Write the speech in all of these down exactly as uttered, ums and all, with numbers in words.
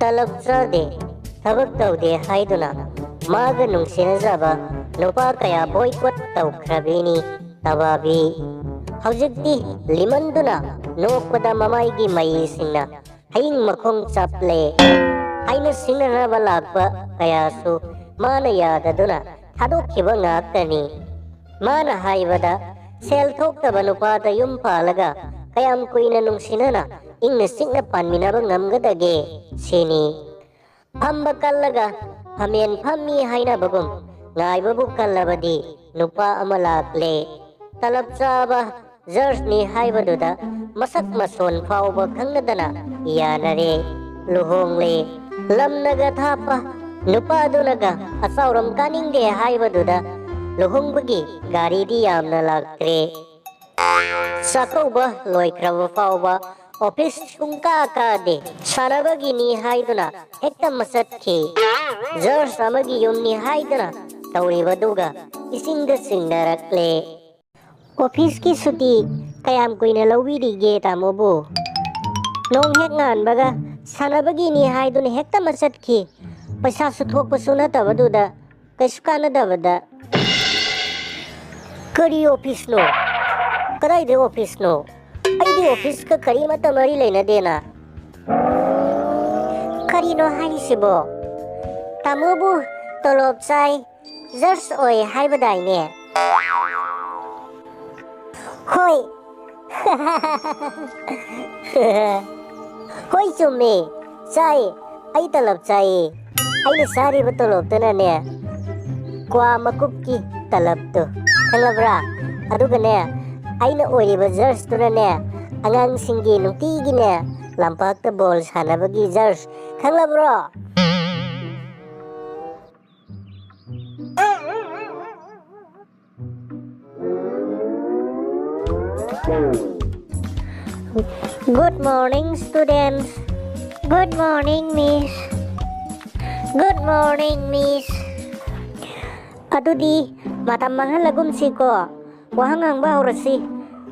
ꯇꯂꯞ ꯆꯥꯗꯦ, ꯊꯕꯛ ꯇꯧꯗꯦ ꯍꯥꯏꯗꯨꯅ ꯃꯥꯒ ꯅꯨꯡꯁꯤꯅꯖꯕ ꯅꯨꯄꯥ ꯀꯌꯥ ꯕꯣꯏꯀꯣꯠ ꯇꯧꯈ꯭ꯔꯕꯤꯅꯤ ꯇꯕꯥꯕꯤ꯫ ꯍꯧꯖꯤꯛꯇꯤ ꯂꯤꯃꯟꯗꯨꯅ ꯅꯣꯛꯄꯗ ꯃꯃꯥꯏꯒꯤ ꯃꯩꯁꯤꯡꯅ ꯍꯌꯤꯡ ꯃꯈꯣꯡ ꯆꯞꯂꯦ꯫ ꯍꯥꯏꯅ ꯁꯤꯡꯅꯅꯕ ꯂꯥꯛꯄ ꯀꯌꯥꯁꯨ ꯃꯥꯅ ꯌꯥꯗꯗꯨꯅ ꯊꯥꯗꯣꯛꯈꯤꯕ ꯉꯥꯛꯇꯅꯤ꯫ ꯃꯥꯅ ꯍꯥꯏꯕꯗ, ꯁꯦꯜ ꯊꯣꯛꯇꯕ ꯅꯨꯄꯥꯗ ꯌꯨꯝ ꯄꯥꯜꯂꯒ ꯀꯌꯥꯝ ꯀꯨꯏꯅ ꯅꯨꯡꯁꯤꯅꯅ ꯏꯪꯅ ꯆꯤꯛꯅ ꯄꯥꯟꯃꯤꯟꯅꯕ ꯉꯝꯒꯗꯒꯦ ꯁꯤꯅꯤ꯫ ꯐꯝꯕ ꯀꯜꯂꯒ ꯐꯝꯃꯦꯟ ꯐꯝꯃꯤ ꯍꯥꯏꯅꯕꯒꯨꯝ, ꯉꯥꯏꯕꯕꯨ ꯀꯜꯂꯕꯗꯤ ꯅꯨꯄꯥ ꯑꯃ ꯂꯥꯛꯂꯦ꯫ ꯇꯂꯞ ꯆꯥꯕ ꯖꯔꯁꯅꯤ ꯍꯥꯏꯕꯗꯨꯗ ꯃꯁꯛ ꯃꯁꯣꯟ ꯐꯥꯎꯕ ꯈꯪꯅꯗꯅ ꯌꯥꯅꯔꯦ, ꯂꯨꯍꯣꯡꯂꯦ꯫ ꯂꯝꯅꯒ ꯊꯥꯞꯄ, ꯅꯨꯄꯥꯗꯨꯅꯒ ꯑꯆꯥꯎꯔꯝ ꯀꯥꯅꯤꯡꯗꯦ ꯍꯥꯏꯕꯗꯨꯗ ꯂꯨꯍꯣꯡꯕꯒꯤ ꯒꯥꯔꯤꯗꯤ ꯌꯥꯝꯅ ꯂꯥꯛꯇ꯭ꯔꯦ꯫ ꯆꯥꯛꯀꯧꯕ ꯂꯣꯏꯈ꯭ꯔꯕ ꯐꯥꯎꯕ ꯑꯣꯐꯤꯁ ꯁꯨꯡꯀꯥ ꯀꯥꯗꯦ꯫ ꯁꯥꯟꯅꯕꯒꯤꯅꯤ ꯍꯥꯏꯗꯨꯅ ꯍꯦꯛꯇ ꯃꯆꯠꯈꯤ꯫ ꯖꯔꯁ ꯑꯃꯒꯤ ꯌꯨꯝꯅꯤ ꯍꯥꯏꯗꯨꯅ ꯇꯧꯔꯤꯕꯗꯨꯒ ꯏꯁꯤꯡꯗ ꯆꯤꯡꯅꯔꯛꯂꯦ꯫ ꯑꯣꯐꯤꯁꯀꯤ ꯁꯨꯇꯤ ꯀꯌꯥꯝ ꯀꯨꯏꯅ ꯂꯧꯕꯤꯔꯤꯒꯦ, ꯇꯥꯃꯣꯕꯨ? ꯅꯣꯡ ꯍꯦꯛ ꯉꯥꯟꯕꯒ ꯁꯥꯟꯅꯕꯒꯤꯅꯤ ꯍꯥꯏꯗꯨꯅ ꯍꯦꯛꯇ ꯃꯆꯠꯈꯤ꯫ ꯄꯩꯁꯥꯁꯨ ꯊꯣꯛꯄꯁꯨ ꯅꯠꯇꯕꯗꯨꯗ, ꯀꯩꯁꯨ ꯀꯥꯟꯅꯗꯕꯗ꯫ ꯀꯔꯤ ꯑꯣꯐꯤꯁꯅꯣ? ꯀꯗꯥꯏꯗ ꯑꯣꯐꯤꯁꯅꯣ? ꯑꯩꯗꯤ ꯑꯣꯐꯤꯁꯀ ꯀꯔꯤꯃꯠꯇ ꯃꯔꯤ ꯂꯩꯅꯗꯦꯅ꯫ ꯀꯔꯤꯅꯣ ꯍꯥꯏꯔꯤꯁꯤꯕꯣ? ꯇꯥꯃꯣꯕꯨ ꯇꯣꯂꯣꯞ ꯆꯥꯏ, ꯖꯖ ꯑꯣꯏ ꯍꯥꯏꯕꯗꯥꯏꯅꯦ? ꯍꯣꯏ꯫ ꯍꯣꯏ, ꯆꯨꯝꯃꯦ꯫ ꯆꯥꯏ꯫ ꯑꯩ ꯇꯂꯞ ꯆꯥꯏꯌꯦ꯫ ꯑꯩꯅ ꯆꯥꯔꯤꯕ ꯇꯣꯂꯣꯞꯇꯨꯅꯅꯦ, ꯀ꯭ꯋꯥ ꯃꯀꯨꯞꯀꯤ ꯇꯂꯞꯇꯨ꯫ ꯈꯪꯉꯕ꯭ꯔꯥ? ꯑꯗꯨꯒꯅꯦ, ꯑꯩꯅ ꯑꯣꯏꯔꯤꯕ ꯖꯖꯇꯨꯅꯅꯦ, ꯑꯉꯥꯡꯁꯤꯡꯒꯤ ꯅꯨꯡꯇꯤꯒꯤꯅꯦ, ꯂꯝꯄꯥꯛꯇ ꯕꯣꯜ ꯁꯥꯟꯅꯕꯒꯤ ꯖꯖ꯫ ꯈꯪꯂꯕ꯭ꯔꯣ? Good morning, students. Good morning, Miss. Good morning, Miss. ꯑꯗꯨꯗꯤ ꯃꯇꯝ ꯃꯥꯡꯍꯜꯂꯒꯨꯝꯁꯤꯀꯣ꯫ ꯋꯥꯍꯪ ꯍꯪꯕ ꯍꯧꯔꯁꯤ꯫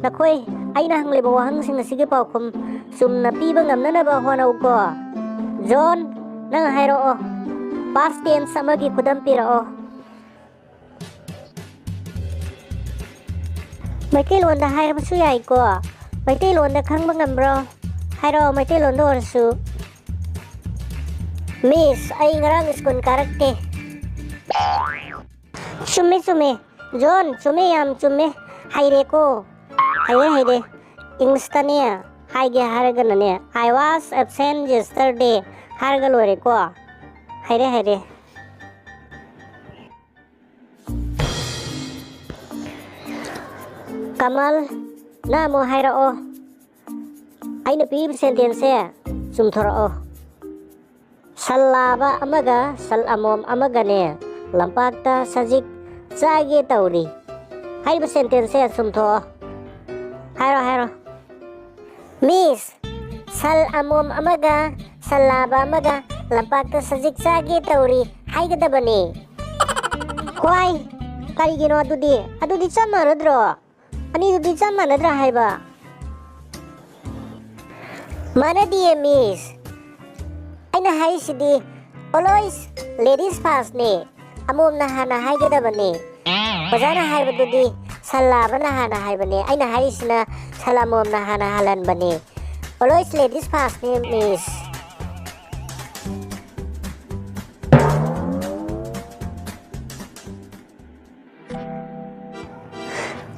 ꯅꯈꯣꯏ ꯑꯩꯅ ꯍꯪꯂꯤꯕ ꯋꯥꯍꯪꯁꯤꯡ ꯑꯁꯤꯒꯤ ꯄꯥꯎꯈꯨꯝ ꯆꯨꯝꯅ ꯄꯤꯕ ꯉꯝꯅꯅꯕ ꯍꯣꯠꯅꯧꯀꯣ꯫ ꯖꯣꯟ, ꯅꯪ ꯍꯥꯏꯔꯛꯑꯣ꯫ Past tense ꯑꯃꯒꯤ ꯈꯨꯗꯝ ꯄꯤꯔꯛꯑꯣ꯫ ꯃꯩꯇꯩꯂꯣꯟꯗ ꯍꯥꯏꯔꯕꯁꯨ ꯌꯥꯏꯀꯣ꯫ ꯃꯩꯇꯩꯂꯣꯟꯗ ꯈꯪꯕ ꯉꯝꯕ꯭ꯔꯣ? ꯍꯥꯏꯔꯛꯑꯣ, ꯃꯩꯇꯩꯂꯣꯟꯗ ꯑꯣꯏꯔꯁꯨ꯫ ꯃꯤꯁ, ꯑꯩ ꯉꯔꯥꯡ ꯁ꯭ꯀꯨꯜ ꯀꯥꯔꯛꯇꯦ꯫ ꯆꯨꯝꯃꯦ, ꯆꯨꯝꯃꯦ꯫ ꯖꯣꯟ, ꯆꯨꯝꯃꯦ, ꯌꯥꯝ ꯆꯨꯝꯃꯦ꯫ ꯍꯩꯔꯦꯀꯣ꯫ ꯍꯩꯔꯦ, ꯍꯩꯔꯦ꯫ ꯏꯪꯂꯤꯁꯇꯅꯦ ꯍꯥꯏꯒꯦ ꯍꯥꯏꯔꯒꯅꯅꯦ, "I was absent yesterday" ꯍꯥꯏꯔꯒ ꯂꯣꯏꯔꯦꯀꯣ꯫ ꯍꯩꯔꯦ, ꯍꯩꯔꯦ꯫ ꯀꯃꯜ, ꯅꯪ ꯑꯃꯨꯛ ꯍꯥꯏꯔꯛꯑꯣ꯫ ꯑꯩꯅ ꯄꯤꯔꯤꯕ ꯁꯦꯟꯇꯦꯟꯁꯁꯦ ꯆꯨꯝꯊꯣꯔꯛꯑꯣ꯫ "ꯁꯟ ꯂꯥꯕ ꯑꯃꯒ ꯁꯟ ꯑꯃꯣꯝ ꯑꯃꯒꯅꯦ ꯂꯝꯄꯥꯛꯇ ꯁꯖꯤꯛ ꯆꯥꯒꯦ ꯇꯧꯔꯤ" ꯍꯥꯏꯔꯤꯕ ꯁꯦꯟꯇꯦꯟꯁꯁꯦ ꯆꯨꯝꯊꯣꯛꯑꯣ꯫ ꯍꯥꯏꯔꯣ, ꯍꯥꯏꯔꯣ꯫ ꯃꯤꯁ, ꯁꯟ ꯑꯃꯣꯝ ꯑꯃꯒ ꯁꯟ ꯂꯥꯕ ꯑꯃꯒ ꯂꯝꯄꯥꯛꯇ ꯁꯖꯤꯛ ꯆꯥꯒꯦ ꯇꯧꯔꯤ ꯍꯥꯏꯒꯗꯕꯅꯦ꯫ ꯍꯣꯏ, ꯀꯔꯤꯒꯤꯅꯣ ꯑꯗꯨꯗꯤ? ꯑꯗꯨꯗꯤ ꯆꯞ ꯃꯥꯟꯅꯗ꯭ꯔꯣ? ꯑꯅꯤꯗꯨꯗꯤ ꯆꯞ ꯃꯥꯟꯅꯗ꯭ꯔꯥ ꯍꯥꯏꯕ? ꯃꯥꯟꯅꯗꯤꯌꯦ, ꯃꯤꯁ꯫ ꯑꯩꯅ ꯍꯥꯏꯔꯤꯁꯤꯗꯤ always ladies first ꯅꯦ꯫ ꯑꯃꯣꯝꯅ ꯍꯥꯟꯅ ꯍꯥꯏꯒꯗꯕꯅꯦ꯫ ꯑꯣꯖꯥꯅ ꯍꯥꯏꯕꯗꯨꯗꯤ ꯁꯟ ꯂꯥꯕꯅ ꯍꯥꯟꯅ ꯍꯥꯏꯕꯅꯦ꯫ ꯑꯩꯅ ꯍꯥꯏꯔꯤꯁꯤꯅ ꯁꯟ ꯑꯃꯣꯝꯅ ꯍꯥꯟꯅ ꯍꯜꯍꯟꯕꯅꯦ꯫ Always ladies first ꯅꯦ, ꯃꯤꯁ꯫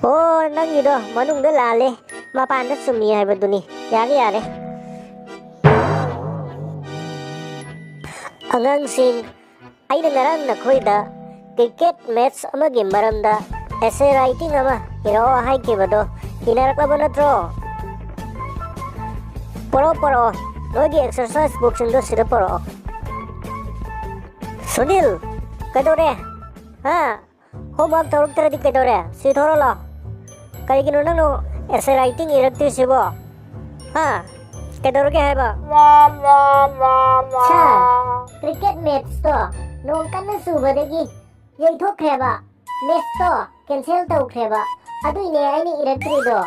ꯑꯣ, ꯅꯪꯒꯤꯗꯣ ꯃꯅꯨꯡꯗ ꯂꯥꯜꯂꯦ, ꯃꯄꯥꯟꯗ ꯆꯨꯝꯃꯤ ꯍꯥꯏꯕꯗꯨꯅꯤ꯫ ꯌꯥꯔꯦ, ꯌꯥꯔꯦ꯫ ꯑꯉꯥꯡꯁꯤꯡ, ꯑꯩꯅ ꯉꯔꯥꯡ ꯅꯈꯣꯏꯗ cricket match ꯑꯃꯒꯤ ꯃꯔꯝꯗ essay writing ꯑꯃ ꯏꯔꯛꯑꯣ ꯍꯥꯏꯈꯤꯕꯗꯣ ꯏꯅꯔꯛꯂꯕ ꯅꯠꯇ꯭ꯔꯣ? ꯄꯣꯔꯛꯑꯣ, ꯄꯣꯔꯛꯑꯣ, ꯅꯣꯏꯒꯤ exercise bookꯁꯤꯡꯗꯣ ꯁꯤꯗ ꯄꯣꯔꯛꯑꯣ꯫ ꯁꯨꯅꯤꯜ, ꯀꯩꯗꯧꯔꯦ? ꯍꯥ? Homework ꯇꯧꯔꯛꯇ꯭ꯔꯗꯤ ꯀꯩꯗꯧꯔꯦ? ꯁꯤ ꯊꯣꯔꯛꯂꯣ꯫ ꯀꯔꯤꯒꯤꯅꯣ ꯅꯪꯅ essay writing ꯏꯔꯛꯇ꯭ꯔꯤꯁꯤꯕꯣ? ꯍꯥ? ꯀꯩꯗꯧꯔꯒꯦ ꯍꯥꯏꯕ? ꯁꯥꯔ, cricket matchꯇꯣ ꯅꯣꯡ ꯀꯟꯅ ꯆꯨꯕꯗꯒꯤ ꯌꯩꯊꯣꯛꯈ꯭ꯔꯦꯕ꯫ Matchꯇꯣ cancel ꯇꯧꯈ꯭ꯔꯦꯕ꯫ ꯑꯗꯨꯏꯅꯦ ꯑꯩꯅ ꯏꯔꯛꯇ꯭ꯔꯤꯗꯣ꯫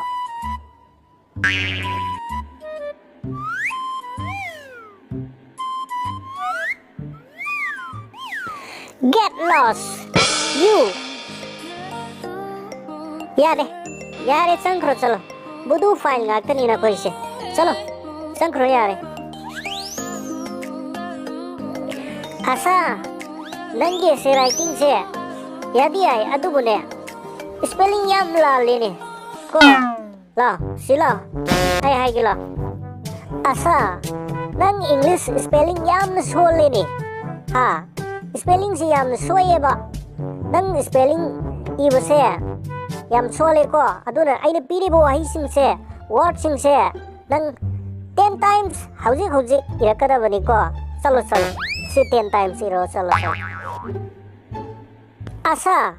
Get lost! You! ꯌꯥꯔꯦ, ꯌꯥꯔꯦ, ꯆꯪꯈ꯭ꯔꯣ, ꯆꯠꯂꯣ꯫ ꯕꯨꯗꯨ ꯐꯥꯏꯜ ꯉꯥꯛꯇꯅꯤ ꯅꯈꯣꯏꯁꯦ꯫ ꯆꯠꯂꯣ, ꯆꯪꯈ꯭ꯔꯣ, ꯌꯥꯔꯦ꯫ ꯑꯁꯥ, ꯅꯪꯒꯤ essay writingꯁꯦ ꯌꯥꯗꯤ ꯌꯥꯏ, ꯑꯗꯨꯕꯨꯅꯦ, spelling ꯌꯥꯝ ꯂꯥꯜꯂꯦꯅꯦ꯫ ꯀꯣ? ꯂꯥꯎ, ꯁꯤ ꯂꯥꯎ꯫ ꯑꯩ ꯍꯥꯏꯒꯦ ꯂꯥꯎ꯫ ꯑꯁꯥ, ꯅꯪ English spelling ꯌꯥꯝꯅ ꯁꯣꯜꯂꯦꯅꯦ꯫ ꯍꯥ? Spellingꯁꯤ ꯌꯥꯝꯅ ꯁꯣꯏꯌꯦꯕ꯫ ꯅꯪ spelling ꯏꯕꯁꯦ ꯌꯥꯝ ꯁꯣꯜꯂꯦꯀꯣ꯫ ꯑꯗꯨꯅ ꯑꯩꯅ ꯄꯤꯔꯤꯕ ꯋꯥꯍꯩꯁꯤꯡꯁꯦ, wordꯁꯤꯡꯁꯦ ꯅꯪ ten times ꯍꯧꯖꯤꯛ ꯍꯧꯖꯤꯛ ꯏꯔꯛꯀꯗꯕꯅꯤꯀꯣ꯫ ꯆꯠꯂꯣ, ꯆꯠꯂꯣ꯫ ꯁꯤ ten times ꯏꯔꯣ, ꯆꯠꯂꯣ, ꯆꯠꯂꯣ꯫ ꯑꯁꯥ,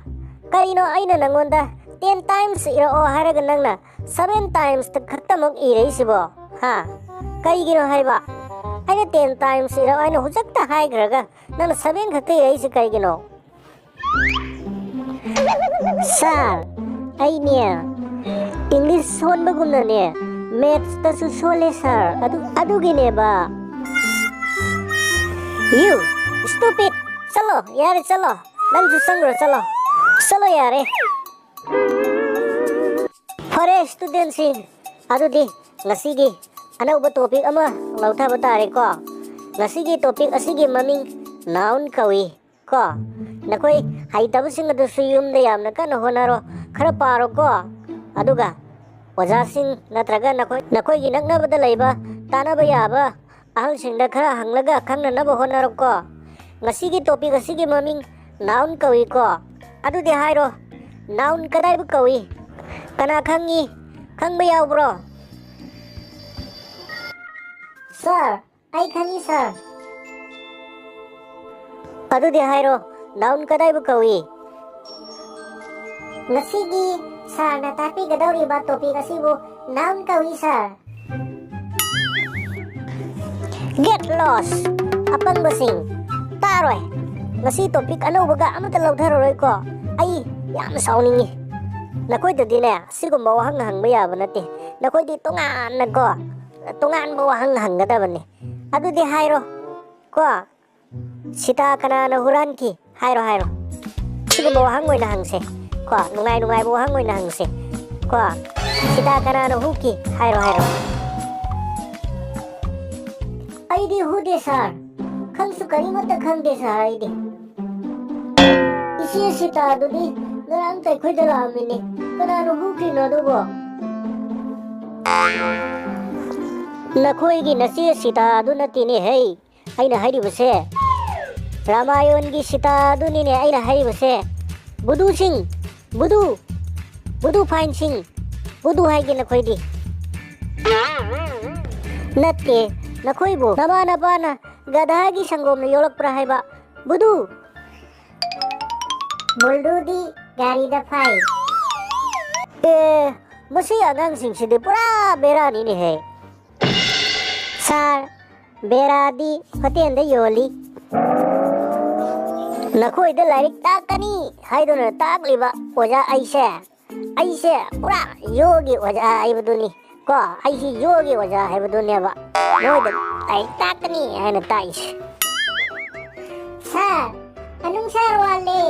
ꯀꯔꯤꯅꯣ ꯑꯩꯅ ꯅꯪꯉꯣꯟꯗ ten times ꯏꯔꯛꯑꯣ ꯍꯥꯏꯔꯒ ꯅꯪꯅ seven times ꯈꯛꯇꯃꯛ ꯏꯔꯛꯏꯁꯤꯕꯣ? ꯍꯥ? ꯀꯔꯤꯒꯤꯅꯣ ꯍꯥꯏꯕ? ꯑꯩꯅ ten times ꯏꯔꯛꯑꯣ, ꯑꯩꯅ ꯍꯧꯖꯤꯛꯇ ꯍꯥꯏꯈ꯭ꯔꯒ ꯅꯪꯅ seven ꯈꯛꯇ ꯏꯔꯛꯏꯁꯤ ꯀꯔꯤꯒꯤꯅꯣ? Sir, ꯑꯩꯅꯦ English ꯁꯣꯟꯕꯒꯨꯝꯅꯅꯦ mathsꯇꯁꯨ ꯁꯣꯜꯂꯦ sir꯫ ꯑꯗꯨ, ꯑꯗꯨꯒꯤꯅꯦꯕ꯫ You stupid! ꯆꯠꯂꯣ, ꯌꯥꯔꯦ, ꯆꯠꯂꯣ꯫ ꯅꯪꯁꯨ ꯆꯪꯈ꯭ꯔꯣ, ꯆꯠꯂꯣ꯫ ꯆꯠꯂꯣ, ꯌꯥꯔꯦ꯫ ꯐꯔꯦ, studentꯁꯤꯡ, ꯑꯗꯨꯗꯤ ꯉꯁꯤꯒꯤ ꯑꯅꯧꯕ topic ꯑꯃ ꯂꯧꯊꯕ ꯇꯥꯔꯦꯀꯣ꯫ ꯉꯁꯤꯒꯤ topic ꯑꯁꯤꯒꯤ ꯃꯃꯤꯡ noun ꯀꯧꯏ ꯀꯣ꯫ ꯅꯈꯣꯏ ꯍꯩꯇꯕꯁꯤꯡ ꯑꯗꯨꯁꯨ ꯌꯨꯝꯗ ꯌꯥꯝꯅ ꯀꯟꯅ ꯍꯣꯠꯅꯔꯣ, ꯈꯔ ꯄꯥꯔꯣꯀꯣ꯫ ꯑꯗꯨꯒ ꯑꯣꯖꯥꯁꯤꯡ ꯅꯠꯇ꯭ꯔꯒ ꯅꯈꯣꯏ, ꯅꯈꯣꯏꯒꯤ ꯅꯛꯅꯕꯗ ꯂꯩꯕ ꯇꯥꯟꯅꯕ ꯌꯥꯕ ꯑꯍꯜꯁꯤꯡꯗ ꯈꯔ ꯍꯪꯂꯒ ꯈꯪꯅꯅꯕ ꯍꯣꯠꯅꯔꯣꯀꯣ꯫ ꯉꯁꯤꯒꯤ topic ꯑꯁꯤꯒꯤ ꯃꯃꯤꯡ noun ꯀꯧꯏꯀꯣ꯫ ꯑꯗꯨꯗꯤ ꯍꯥꯏꯔꯣ, noun ꯀꯗꯥꯏꯕꯨ ꯀꯧꯏ? ꯀꯅꯥ ꯈꯪꯉꯤ? ꯈꯪꯕ ꯌꯥꯎꯕ꯭ꯔꯣ? Sir, ꯑꯩ ꯈꯪꯉꯤ, sir꯫ ꯑꯗꯨꯗꯤ ꯍꯥꯏꯔꯣ, noun ꯀꯗꯥꯏꯕꯨ ꯀꯧꯏ? ꯉꯁꯤꯒꯤ sirꯅ ꯇꯥꯛꯄꯤꯒꯗꯧꯔꯤꯕ topic ꯑꯁꯤꯕꯨ noun ꯀꯧꯏ, sir꯫ Get lost! ꯑꯄꯪꯕꯁꯤꯡ, ꯇꯥꯔꯣꯏ꯫ ꯉꯁꯤ topic ꯑꯅꯧꯕꯒ ꯑꯃꯠꯇ ꯂꯧꯊꯔꯔꯣꯏꯀꯣ꯫ ꯑꯩ ꯌꯥꯝ ꯁꯥꯎꯅꯤꯡꯉꯤ꯫ ꯅꯈꯣꯏꯗꯗꯤꯅꯦ, ꯁꯤꯒꯨꯝꯕ ꯋꯥꯍꯪ ꯍꯪꯕ ꯌꯥꯕ ꯅꯠꯇꯦ꯫ ꯅꯈꯣꯏꯗꯤ ꯇꯣꯉꯥꯟꯅꯀꯣ, ꯇꯣꯉꯥꯟꯕ ꯋꯥꯍꯪ ꯍꯪꯒꯗꯕꯅꯤ꯫ ꯑꯗꯨꯗꯤ ꯍꯥꯏꯔꯣ ꯀꯣ, ꯁꯤꯇꯥ ꯀꯅꯥꯅ ꯍꯨꯔꯥꯟꯈꯤ? ꯍꯥꯏꯔꯣ, ꯍꯥꯏꯔꯣ꯫ ꯁꯤꯒꯨꯝꯕ ꯋꯥꯍꯪ ꯑꯣꯏꯅ ꯍꯪꯁꯦ꯫ ꯀꯣ, ꯅꯨꯡꯉꯥꯏ ꯅꯨꯡꯉꯥꯏꯕ ꯋꯥꯍꯪ ꯑꯣꯏꯅ ꯍꯪꯁꯦ꯫ ꯀꯣ, ꯁꯤꯇꯥ ꯀꯅꯥꯅ ꯍꯨꯈꯤ? ꯍꯥꯏꯔꯣ, ꯍꯥꯏꯔꯣ꯫ ꯑꯩꯗꯤ ꯍꯨꯗꯦ, ꯁꯥꯔ꯫ ꯈꯪꯁꯨ ꯀꯔꯤꯃꯠꯇ ꯈꯪꯗꯦ, ꯁꯥꯔ, ꯑꯩꯗꯤ꯫ ꯏꯆꯦ ꯁꯤꯇꯥꯗꯨꯗꯤ ꯉꯔꯥꯡꯇ ꯑꯩꯈꯣꯏꯗ ꯂꯥꯛꯑꯝꯃꯤꯅꯦ꯫ ꯀꯅꯥꯅ ꯍꯨꯈ꯭ꯔꯤꯅꯣ ꯑꯗꯨꯕꯣ? ꯅꯈꯣꯏꯒꯤ ꯅꯆꯦ ꯁꯤꯇꯥꯗꯨ ꯅꯠꯇꯦꯅꯦ, ꯍꯩ꯫ ꯑꯩꯅ ꯍꯥꯏꯔꯤꯕꯁꯦ ꯔꯥꯃꯥꯌꯟꯒꯤ ꯁꯤꯇꯥꯗꯨꯅꯤꯅꯦ ꯑꯩꯅ ꯍꯥꯏꯔꯤꯕꯁꯦ꯫ ꯕꯨꯗꯨꯁꯤꯡ, ꯕꯨꯗꯨ, ꯕꯨꯗꯨ ꯐꯥꯏꯟꯁꯤꯡ, ꯕꯨꯗꯨ ꯍꯥꯏꯒꯦ ꯅꯈꯣꯏꯗꯤ꯫ ꯅꯠꯇꯦ, ꯅꯈꯣꯏꯕꯨ ꯅꯃꯥ ꯅꯄꯥꯅ ꯒꯙꯥꯒꯤ ꯁꯪꯒꯣꯝꯅ ꯌꯣꯛꯂꯛꯄ꯭ꯔꯥ ꯍꯥꯏꯕ? ꯕꯨꯗꯨ! ꯕꯨꯜꯗꯨꯗꯤ ꯒꯥꯔꯤꯗ ꯐꯥꯏ꯫ ꯑꯦ, ꯃꯁꯤ ꯑꯉꯥꯡꯁꯤꯡꯁꯤꯗꯤ ꯄꯨꯔꯥ ꯕꯦꯔꯥꯅꯤꯅꯦꯍꯦ꯫ ꯁꯥꯔ, ꯕꯦꯔꯥꯗꯤ ꯍꯣꯇꯦꯜꯗ ꯌꯣꯜꯂꯤ꯫ ꯅꯈꯣꯏꯗ ꯂꯥꯏꯔꯤꯛ ꯇꯥꯛꯀꯅꯤ ꯍꯥꯏꯗꯨꯅ ꯇꯥꯛꯂꯤꯕ ꯑꯣꯖꯥ ꯑꯩꯁꯦ, ꯑꯩꯁꯦ ꯄꯨꯔꯥ ꯌꯣꯒꯤ ꯑꯣꯖꯥ ꯍꯥꯏꯕꯗꯨꯅꯤ꯫ ꯀꯣ, ꯑꯩꯁꯤ ꯌꯣꯒꯤ ꯑꯣꯖꯥ ꯍꯥꯏꯕꯗꯨꯅꯦꯕ꯫ ꯅꯣꯏꯗ ꯂꯥꯏꯔꯤꯛ ꯇꯥꯛꯀꯅꯤ ꯍꯥꯏꯅ ꯇꯥꯛꯏꯁꯦ꯫ ꯁꯥꯔ, ꯑꯅꯨꯡ ꯁꯥꯔ ꯋꯥꯠꯂꯦ꯫